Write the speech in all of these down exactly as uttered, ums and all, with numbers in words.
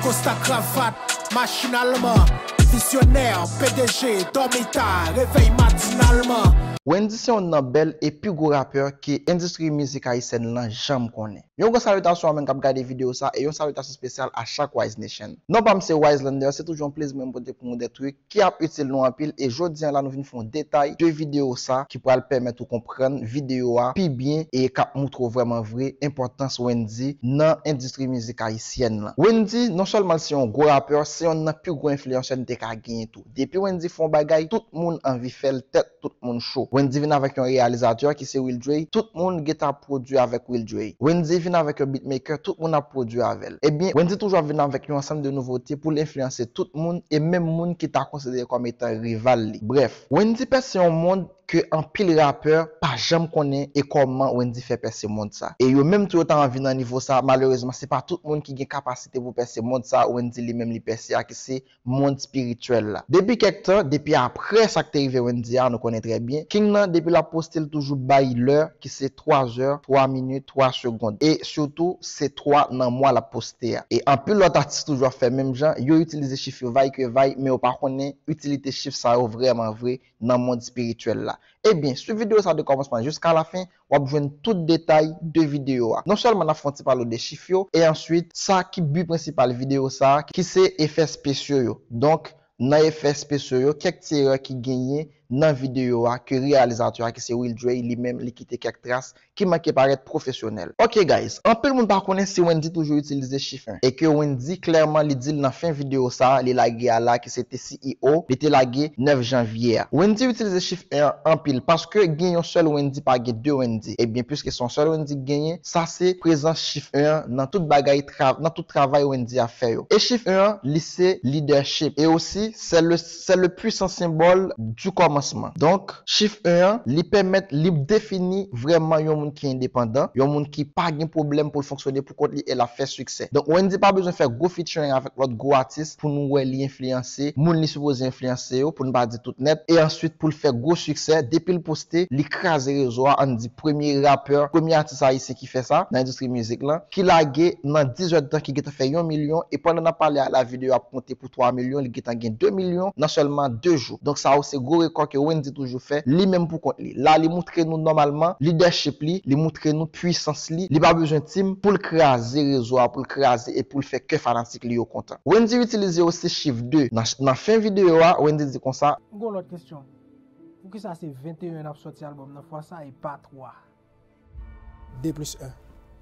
Kosta kravat, machin alman, vizyonè, P D G, dòmi ta, revèy matinalman. Wendyy se youn nan bèl e pi gwo rapè ke endistri mizik ayisyèn lan janm konnen. Yon gwo salitasyon a moun k ap gade videyo sa e yon salitasyon espesyal a chak Wise Nation. Non pa m se Wise Lander, se toujou yon plezi mwen pote pou nou de trik ki ap itil nou anpil e jodi an la nou vin fè yon detay de videyo sa ki pral pèmèt ou konprann videyo a pi byen e k ap moutre w vrèman vre enpòtans Wendyy nan endistri mizik ayisyèn lan. Wendyy non sèlman l se yon gwo rapè, se yonn nan pi gwo enfliyansè n te ka genyen tou. Depi Wendyy fè yon bagay, tout moun anvi fè l tèt tout moun cho. Wendyy vin avèk yon reyalizatè ki se Will Dre, tout moun gentan ap pwodui avèk Will Dre. Wendyy vin avèk yon beatmaker, tout moun ap pwodui avè l. Ebyen, Wendyy toujou ap vin avèk yon ansanm de nouvote pou l enfliyanse tout moun e menm moun ki ta konsidere kòm etan rival li. Brèf, Wendyy pèse yon mond ke anpil rapè pa janm konnen e kòman Wendyy fè pèse mond sa. E yo menm tou yo ta anvi nan nivo sa, malerezman se pa tout moun ki gen kapasite pou pèse mond sa Wendyy li menm li pèse a ki se mond espirityèl la. Depi kèk tan, depi apre sa k te rive Wendyy a, nou konnen trè byen, King nan depi l ap poste l toujou bay lè ki se twa zè, twa minit, twa segonn. E sitou, se twa nan mwa l ap poste a. E anpil lòt atis toujou ap fè menm jan, yo itilize chif yo vay ke vay, men yo pa konnen itilite chif sa yo vrèman vre nan mond espirityèl la. Ebyen, swiv videyo sa de kòmansman jiska lafen, w ap jwenn tout detay de videyo a. Non sèlman n ap fè yon ti pale de chif yo, e answit, sa ki bi prensipal videyo sa, ki se efè espesyo yo. Donk, nan efè espesyo yo, kèk ti erè ki genyen nan videyo a ke reyalizatè a ki se Will Dre li menm li kite kèk tras ki manke parèt pwofesyonèl. Ok guys, anpil moun pa konnen si Wendyy toujou itilize chif en e ke Wendyy klèman li di l nan fen videyo sa li lage a la ki se te C E O, li te lage nèf janvye a. Wendyy itilize chif en an anpil paske gen yon sèl Wendyy, pa gen de Wendyy. Ebyen, piske se yon sèl Wendyy ki genyen, sa se prezans chif en an nan tout bagay, nan tout travay Wendyy ap fè yo. E chif en an, li se leadership. E osi, c'est le, c'est le puissant symbole du commencement. Donk, chif en an, li pèmèt, li defini vrèman yon moun ki endepandan, yon moun ki pa gen pwoblèm pou l fonksyone pou kont li e l ap fè siksè. Donk, Wendyy pa bezwen fè gwo featuring avèk lòt gwo atis pou nou wè li enfliyanse moun li sipoze enfliyanse yo, pou n pa di tout nèt, e answit pou l fè gwo siksè. Depi l poste, li kraze rezo a, ann di premye rapè, premye atis ayisyen ki fè sa nan endistri mizik lan, ki lage nan dizuit tan ki gentan fè yon milyon, e pandan n ap pale a la videyo ap monte pou twa milyon, li gentan gen de milyon nan sèlman de jou. Donk sa yo se gwo rekò ke Wendyy toujou fè, li menm pou kont li. La li moutre nou nòmalman leadership li, li moutre nou pwisans li, li pa bezwen team pou l kraze rezo a, pou l kraze e pou l fè kè fanatik li yo kontan. Wendyy itilize osi chif de. Nan, nan fen videyo a, Wendyy di konsa. M gen yon lòt kesyon. Poukisa se venteyen n ap sòti albòm nan fwa sa e pa twa? De plis en.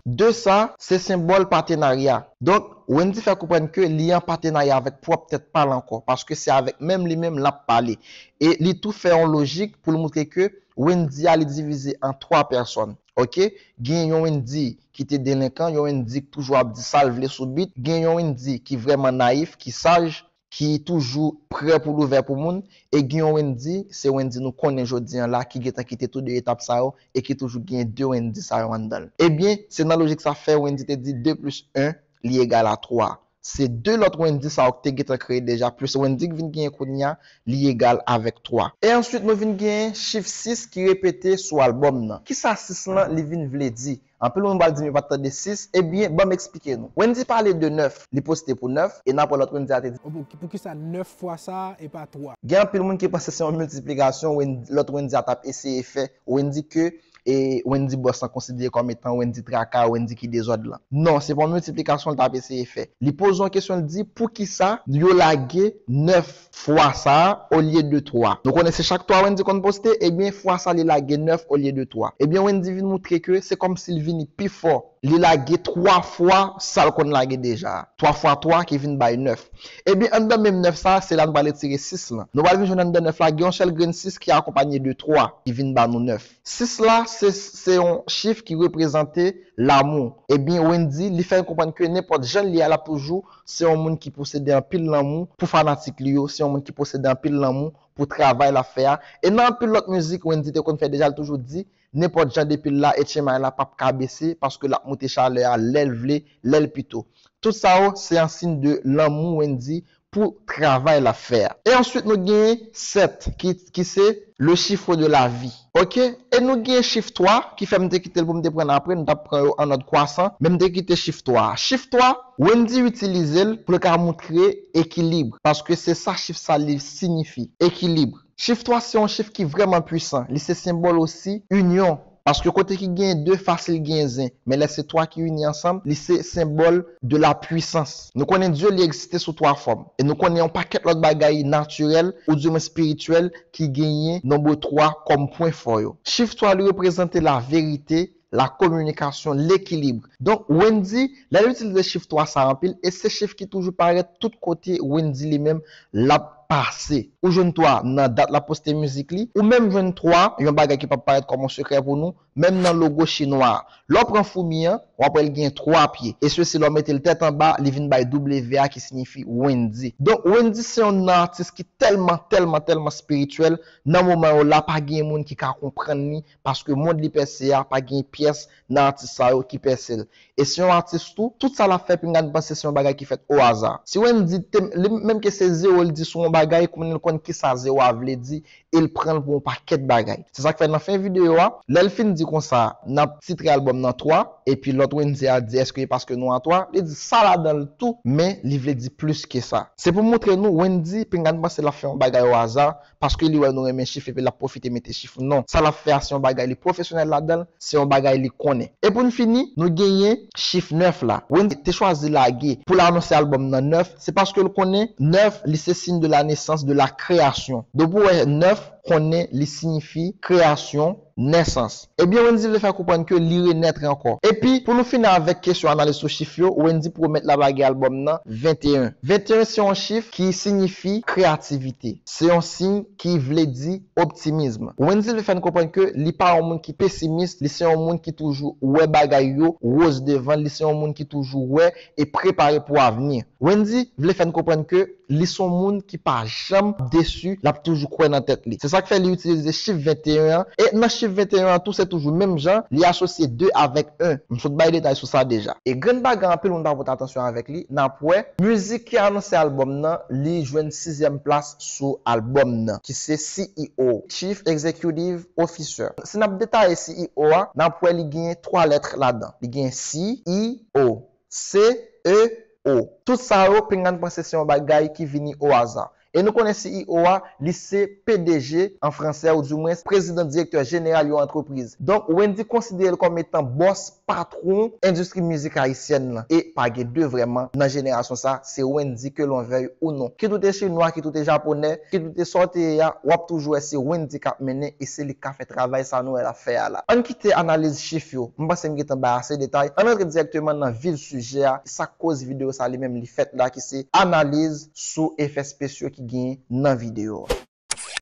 De sa, se senbòl patenarya. Donk, Wendyy fè konprann ke li an patenarya avèk pwòp tèt pa l ankò, paske se avèk menm li menm l ap pale. E li tou fè yon lojik pou l moutre ke Wendyy a li divize an twa pèsòn. Ok? Gen yon Wendyy ki te delenkan, yon Wendyy ki toujou ap di sa l vle sou beat, gen yon Wendyy ki vrèman nayif, ki saj, ki toujou prè pou l ouvè pou moun, e gen yon Wendyy, se Wendyy nou konnen jodi an la, ki gentan kite tou de etap sa yo, e ki toujou gen de Wendyy sa yo anndan l. Ebyen, se nan lojik sa fè Wendyy te di de plis en, li egal a twa. Se de lòt Wendyy sa yo ki te gentan kreye deja, plis Wendyy ki vin genyen kounye a, li egal avèk twa. E answit, nou vin genyen chif sis ki repete sou albòm nan. Kisa sis lan, li vin vle di? Anpil moun pral di m yo pa t tande sis, ebyen, ban m eksplike nou. Wendyy pale de nèf, li poste pou nèf, e n ap wè lòt Wendyy a te di. Poukisa nèf fwa sa a e pa twa? Gen anpil moun ki panse se yon miltiplikasyon Wendyy, lòt Wendyy a t ap eseye fè. Wendyy ke e Wendyy Boss lan konsidere kòm etan Wendyy traka, Wendyy ki dezòd lan. Non, se pa yon miltiplikasyon l t ap eseye fè. Li poze yon kesyon, l di, poukisa yo lage nèf fwa sa a olye de twa? Nou konnen se chak twa Wendyy konn poste, ebyen fwa sa li lage nèf olye de twa. Ebyen Wendyy vin moutre ke se kòmsi l vini pi fò. Li lage twa fwa sa l konn lage deja a. Twa fwa twa ki vin bay nèf. Ebyen anndan menm nèf sa a, se la nou pral retire sis lan. Nou pral vin jwenn anndan nèf la, gen yon sèl grenn sis ki akonpanye de twa ki vin ba nou nèf. Sis la, se, se yon chif ki reprezante lanmou. Ebyen Wendyy, li fè n konprann ke nenpòt jan l ye a, l ap toujou se yon moun ki posede anpil lanmou pou fanatik li yo, se yon moun ki posede anpil lanmou pou travay l ap fè a. E nan anpil lòt mizik Wendyy te konn fè deja, l toujou di, nenpòt jan depi l la, H M I la p ap ka bese, paske l ap moute chalè a lè l vle, lè l pito. Tout sa yo, se an siy de lanmou Wendyy pou travay l ap fè a. E answit, nou genyen sèt, ki, ki se le chiffre de la vie. Oke? E nou genyen chif twa, ki fè m te kite l pou m te pran l apre, m t ap pran yo an òd kwasan, men m te kite chif twa a. Chif twa, Wendy itilize l pou l ka moutre ekilib, paske se sa chif sa li siyifi, ekilib. Chif twa se yon chif ki vrèman pwisan. Li se senbòl osi inyon. Paske kote ki genyen de, fasil genyen zen. Men lè se twa ki ini ansanm, li se senbòl de la puissance. Nou konnen Dye li egziste sou twa fòm. E nou konnen yon pakèt lòt bagay natirèl, oudimwen espirityèl, ki genyen nonbo twa kòm pwen fò yo. Chif twa li reprezante la verite, la kominikasyon, lekilib. Donk, Wendy, lè l itilize chif twa sa anpil, e se chif ki toujou parèt tout kote Wendy li menm l ap pase. Ou jwenn twa nan dat l ap poste mizik li, ou menm jwenn twa, yon bagay ki p ap parèt kòm yon sekrè pou nou, menm nan logo chinwa a. Lè w pran foumi an, w ap wè l gen twa pye. E sesi lè w mete l tèt anba, li vin bay W a ki siyifi Wendy. Donk, Wendy se yon atis ki tèlman, tèlman, tèlman espirityèl. Nan moman yo la, pa gen moun ki ka konprann li, paske mond li pèse a, pa gen pyès nan atis sa yo ki pèse l. E se yon atis tou, tout sa l ap fè, pinga n panse se yon bagay ki fèt o aza. Si Wendy te, li, menm ke se zewo l di sou yon bagay, kounye a l konn kisa zewo a vle di, e l pran l pou yon pakèt bagay. Se sa k fè nan fen videyo a, lè l fin di konsa, n ap titre albòm nan twa, epi lòt Wendy a di, èske e paske nou a twa? Li di sa ladan l tou, men li vle di plis ke sa. Se pou montre nou, Wendy, pinga n panse l ap fè yon bagay o aza, paske li wè nou renmen chif epi l ap pwofite mete chif. Non, sa l ap fè a se yon bagay li pwofesyonèl ladan l, se yon bagay li konnen. E pou n fini, nou genyen chif nèf la. Wendy te chwazi lage pou l anonse albòm nan nèf, se paske l konnen nèf, li se siy de la nesans, de la kreyasyon. Depi w wè nèf, konnen li siyifi kreyasyon, nesans. Ebyen, Wendy vle fè konprann ke li renèt ankò. Epi, pou nou fini avèk kesyon analiz sou chif yo, Wendy pwomèt l ap lage albòm nan venteyen. Venteyen se yon chif ki siyifi kreyativite. Se yon siy ki vle di optimism. Wendy vle fè n konprann ke li pa yon moun ki pesimis, li se yon moun ki toujou wè bagay yo woz devan, li se yon moun ki toujou wè e prepare pou avni. Wendy vle fè n konprann ke li se yon moun ki pa janm desi, l ap toujou kwè nan tèt li. Se sa k fè li itilize chif venteyen an, e nan chif venteyen an tou, se toujou menm jan, li asosye de avèk en. M sot bay detay sou sa deja. E grenn bagay anpil moun pa pote atansyon avèk li, n ap wè, mizik ki anonse albòm nan, li jwenn sizyèm plas sou albòm nan, ki se C E O, Chief Executive Officer. Si n ap detaye C E O a, n ap wè li genyen twa lèt ladan. Li genyen C, E, O. C E O. Tout sa yo, pinga n panse se yon bagay ki vini o aza. E nou konnen C E O a, li se P D G an fransè, oudimwens prezidan direktè jeneral yon antrepriz. Donk, Wendy konsidere l kòm etan bòs, patwon endistri mizik ayisyèn nan. E pa gen de vrèman nan jenerasyon sa, se Wendy ke l'on veuille ou non. Kit ou te chinwa, kit ou te japonè, kit ou te sa w te ye a, w ap toujou wè se Wendy k ap mennen e se li k ka fè travay sa nou wè l ap fè a la. Ann kite analiz chif yo. M panse m gentan bay ase detay. Ann antre dirèkteman nan vif sijè a, sa k koz videyo sa li menm li fèt la, ki se analiz sou efè spesyo ki genyen nan videyo a.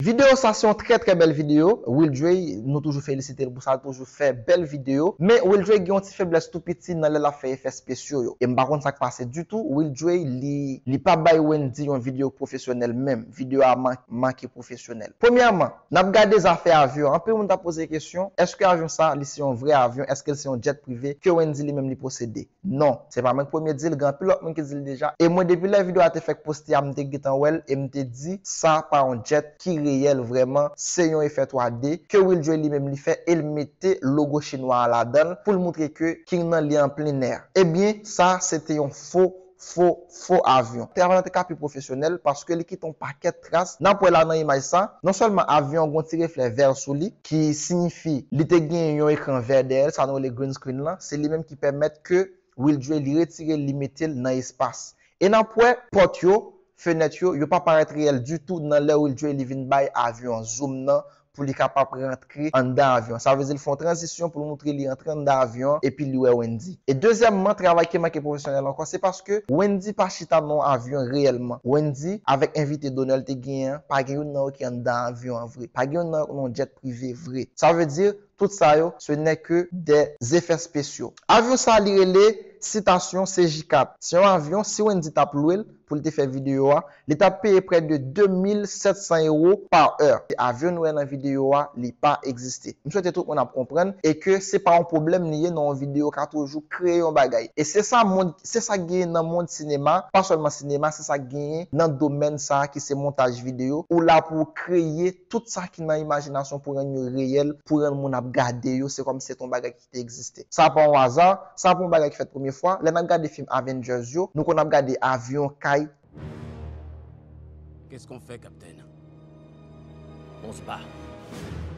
Videyo sa se yon trè, trè bèl videyo. Will Dre, nou toujou felisite l pou sa, l toujou fè bèl videyo. Men Will Dre gen yon ti feblès tou piti nan lè l ap fè efè spesyo yo. E m pa konn sa k pase ditou. Will Dre, li, li pa bay Wendy yon videyo pwofesyonèl menm. Videyo a man-, manke pwofesyonèl. Premyèman, n ap gade zafè avyon. Anpil moun t ap poze kesyon, èske avyon sa, li se yon vrè avyon? Èske l se yon jet prive ke Wendy li menm li posede? Non, se pa mwen k premye di l, gen anpil lòt moun ki di l deja. E mwen, depi lè videyo a te fèk poste a, m te gentan wè l e m te di, sa pa yon jet ki reyèl vrèman, se yon efè twa D ke Will Dre li menm li fè e l mete logo chinwa a ladan l pou l moutre ke King nan li an plen nè. Ebyen, sa se te yon fo, fo, fo avyon. Travay lan te ka pi pwofesyonèl paske li kite yon pakèt tras. N ap wè la nan imaj sa, non sèlman avyon an gen yon ti reflè vè sou li, ki siyifi li te gen yon ekran vè dèyè l, sa nou rele green screen lan, se li menm ki pèmèt ke Will Dre li retire l, li mete l nan espas. E n ap wè pòt yo, fenèt yo, yo pa parèt reyèl ditou nan lè Will Dre li vin bay avyon an zoom nan pou li kapab rantre anndan avyon an. Sa vle di l fè yon tranzisyon pou l moutre li rantre anndan avyon an epi li wè Wendy. E dezyèmman, travay ki manke pwofesyonèl ankò, se paske Wendy pa chita nan yon avyon reyèlman. Wendy, avèk envite donè l te genyen an, pa gen youn nan yo ki anndan avyon an vre. Pa gen youn nan yo nan yon jet prive vre. Sa vle di, tout sa yo, ce n'est que des effets spéciaux. Avyon sa, li rele Sitasyon C J kat. Se yon avyon, si Wendyy t ap lwe l pou l te fè videyo a, li t ap peye prè de de mil sèt san ewo pa è. Avyon nou wè nan videyo a, li pa egziste. M swete tout moun ap konprann e ke se pa yon pwoblèm li ye nan yon videyo ka toujou kreye yon bagay. E se sa mond, se sa k genyen nan mond sinema, pa sèlman sinema, se sa k genyen nan domèn sa a ki se montaj videyo. Ou la pou w kreye tout sa ki nan imajinasyon pou rann yo reyèl, pou rann moun ap gade yo, se kòmsi se te yon bagay ki te egziste. Sa pa yon aza, sa pa yon bagay ki fèt premye fwa. Lè n ap gade fim Avengers yo, nou konn ap gade avyon, kay. Qu'est-ce qu'on fait, Captain? On se bat.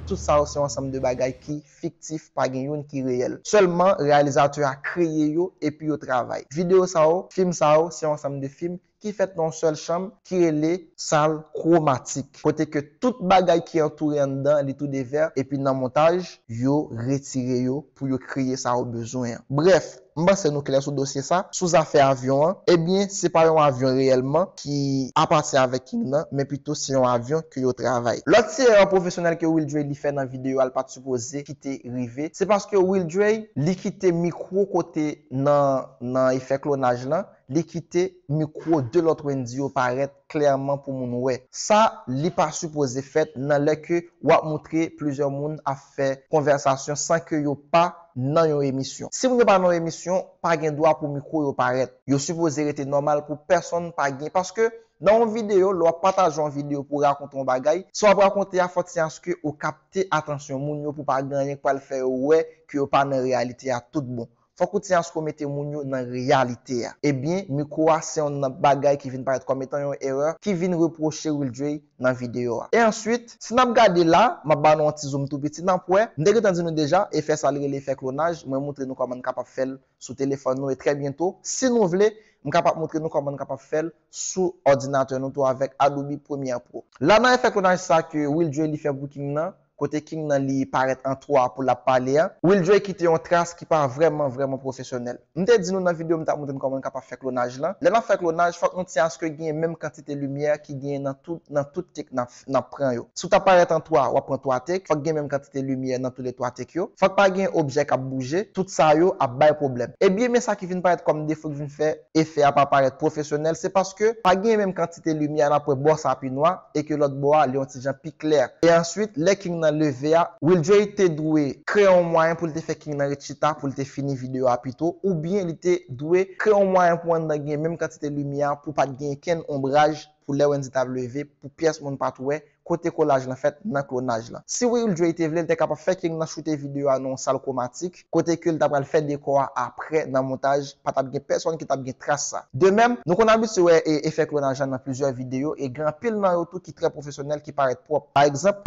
Tout sa yo se yon ansanm de bagay ki fiktif, pa gen youn ki reyèl. Sèlman, reyalizatè a kreye yo epi yo travay. Videyo sa yo, fim sa yo, se yon ansanm de fim ki fèt nan yon sèl chanm ki rele sal kwomatik, kote ke tout bagay ki antoure anndan li tou devè, epi nan montaj, yo retire yo pou yo kreye sa yo bezwen an. Brèf, m panse nou klè sou dosye sa. Sou zafè avyon an, ebyen, se pa yon avyon reyèlman ki apati avèk King nan, men pito se yon avyon ke yo travay. Lòt ti erè pwofesyonèl ke Will Dre li fè nan videyo a, l pa t sipoze kite rive, se paske Will Dre li kite mikwo kote nan, nan efè klonaj lan, li kite mikwo de lòt Wendyy yo parèt klèman pou moun wè. Sa, li pa sipoze fèt nan lè ke w ap moutre plizyè moun ap fè konvèsasyon san ke yo pa nan yon emisyon. Si moun yo pa nan yon emisyon, pa gen dwa pou mikwo yo parèt. Yo sipoze rete nòmal pou pèsonn pa gen, paske nan yon videyo, lè w ap pataje yon videyo pou w rakonte yon bagay, sa w ap rakonte a fòt se aske ou kapte atansyon moun yo pou pa gen anyen k pral fè yo wè ke yo pa nan reyalite a tout bon. Fòk ou tyen aske w mete moun yo nan reyalite a. Ebyen, mikwo a se yon nan bagay ki vin parèt kòm etan yon erè, ki vin repwoche Will Dre nan videyo a. E answit, si n ap gade la, m ap ba nou yon ti zoom tou piti, n ap wè, m te gentan di nou deja, efè sa l rele efè klonaj, mwen moutre nou kòman n kapab fè l sou telefòn nou, e trè byento, si nou vle, m kapab moutre nou kòman n kapab fè l sou òdinatè nou tou avèk Adobe Premiere Pro. La nan efè klonaj sa ke Will Dre li fè pou King nan, kote King nan li parèt an twa pou l ap pale a, Will Dre kite yon tras ki pa vrèman, vrèman pwofesyonèl. M te di nou nan videyo m t ap montre n kòman n kapab fè klonaj lan. Lè n ap fè klonaj, fòk nou tyen aske genyen menm kantite limyè ki genyen nan tout, nan tout take n ap, n ap pran yo. Si w t ap parèt an twa, w ap pran twa take, fòk gen menm kantite limyè nan toule twa take yo. Fòk pa gen objè k ap bouje, tout sa yo ap bay pwoblèm. Ebyen, men sa ki vin parèt kòm defo ki vin fè efè a pa parèt pwofesyonèl, se paske pa gen menm kantite limyè, n ap wè bò sa pi nwa, e ke lòt bò a, li yon ti jan pi klè. E answit, lè King nan leve a, Will Dre te dwe kreye yon mwayen pou l te fè King nan ret chita, pou l te fini videyo a pito, oubyen li te dwe kreye yon mwayen pou anndan gen menm kantite limyè a, pou pa t gen kenn onbraj, pou lè Wendyy t ap leve, pou pyès moun pa t wè kote kolaj lan fèt nan klonaj lan. Si Will Dre te vle, l te kapab fè King nan choute videyo a nan yon sal kwomatik, kote ke l ta pral fè dekò a aprè nan montaj, pa t ap gen pèsonn ki t ap gen tras sa. De menm, nou konn abitye wè e, efè klonaj lan nan plizyè videyo, e gen anpil nan yo tou ki trè pwofesyonèl, ki parèt pwòp. Pa egzanp,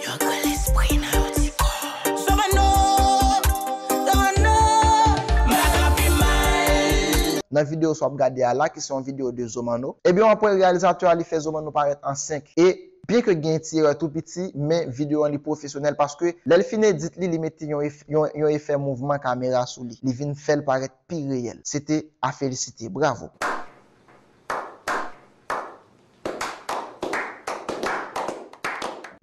yon gran lespri nan yon ti kò. Sovè nou, sovè nou, bagay pi mal. Nan videyo sa w ap gade a la, ki se yon videyo de Zomano, ebyen, w ap wè reyalizatè a, li fè Zomano parèt an senk. E byenke gen ti erè tou piti, men videyo an li pwofesyonèl paske lè l fin edit li, li mete yon ef-, yon, yon efè mouvman kamera sou li. Li vin fè l parèt pi reyèl. Se te a felisite. Bravo!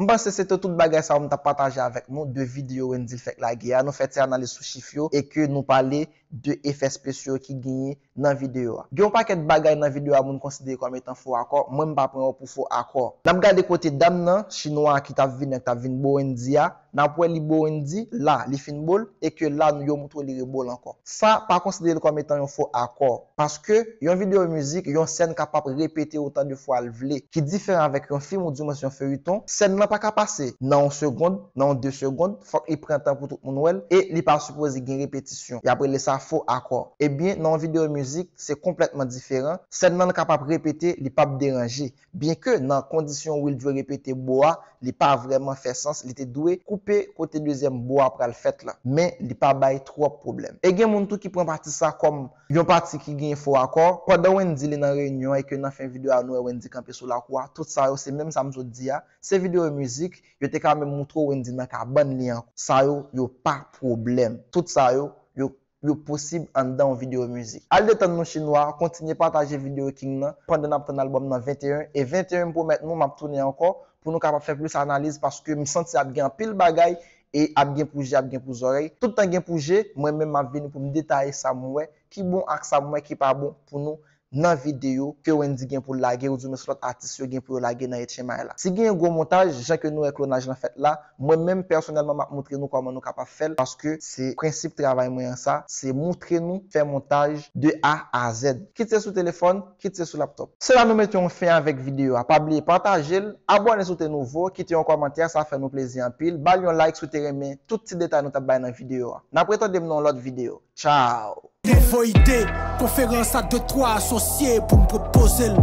M panse se te tout bagay sa yo m t ap pataje avèk nou de videyo Wendyy fèk lage a. Nou fè ti analiz sou chif yo e ke nou pale de efè espesyo ki genyen nan videyo a. Gen yon pakèt bagay nan videyo a moun konsidere kòm etan fo akò, mwen m pa pran yo pou fo akò. N ap gade kote dam nan, chinwa a ki t ap vini an, ki t ap vin bo Wendyy a, n ap wè li bo Wendyy, la, li fin bo l, e ke la, yo moutre w li rebo l ankò. Sa, pa konsidere l kòm etan yon fo akò. Paske, yon videyo mizik, yon sèn kapab repete otan de fwa l vle, ki diferan avèk yon fim oudimwens yon feyiton. Sèn nan pa ka pase nan yon segonn, nan yon de segonn, fòk li pran tan pou tout moun wè l, e li pa sipoze gen repetisyon. Y ap rele sa fo akò. Ebyen, nan yon videyo mizik, se konplètman diferan. Sèn nan kapab repete, li p ap deranje. Byenke nan kondisyon Will Dre repete bo a, li pa vrèman fè sans, li te dwe koupe kote dezyèm bo a pral fèt la. Men, li pa bay twòp pwoblèm. E gen moun tou ki pran pati sa kòm yon pati ki gen fo akò. Pandan Wendyy li nan reyinyon e ke nan fen videyo a nou wè Wendyy kanpe sou lakou a, tout sa yo se menm sa m sot di a. Se videyo mizik, yo te ka menm moutre w Wendyy nan kabann li ankò. Sa yo, yo pa pwoblèm. Tout sa yo, yo, yo posib anndan yon videyo mizik. Al detann nou chinwa, kontinye pataje videyo King nan pandan n ap tann albòm nan venteyen. E venteyen m pwomèt nou, m ap tounen ankò pou nou kapab fè plis analiz paske m santi ap gen anpil bagay e ap gen pou je, ap gen pou zòrèy. Tout tan gen pou je, mwen menm m ap vini pou m detaye sa m wè ki bon ak sa m wè ki pa bon pou nou nan videyo ke Wendyy gen pou l lage, oudimwen se lòt atis yo gen pou yo lage nan H M I la. Si gen gwo montaj, jan ke nou wè klonaj lan fèt la, mwen menm pèsonèlman m ap montre nou kòman nou kapab fè l, paske se prensip travay mwen an sa, se montre nou fè montaj de A a Z. Kit se sou telefòn, kit se sou laptòp. Se la nou mete yon fen avèk videyo a. Pa bliye pataje l, abòne si w te nouvo, kite yon kòmantè, sa fè nou plezi anpil. Ba l yon like si w te renmen tout ti detay nou t ap bay nan videyo a. N ap retande m nan yon lòt videyo. Tchao! Devoide, konferans a de twa asosye pou m pwopoze l.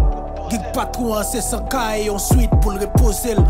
Gig patwon an se san kay, yon swit pou l repoze l.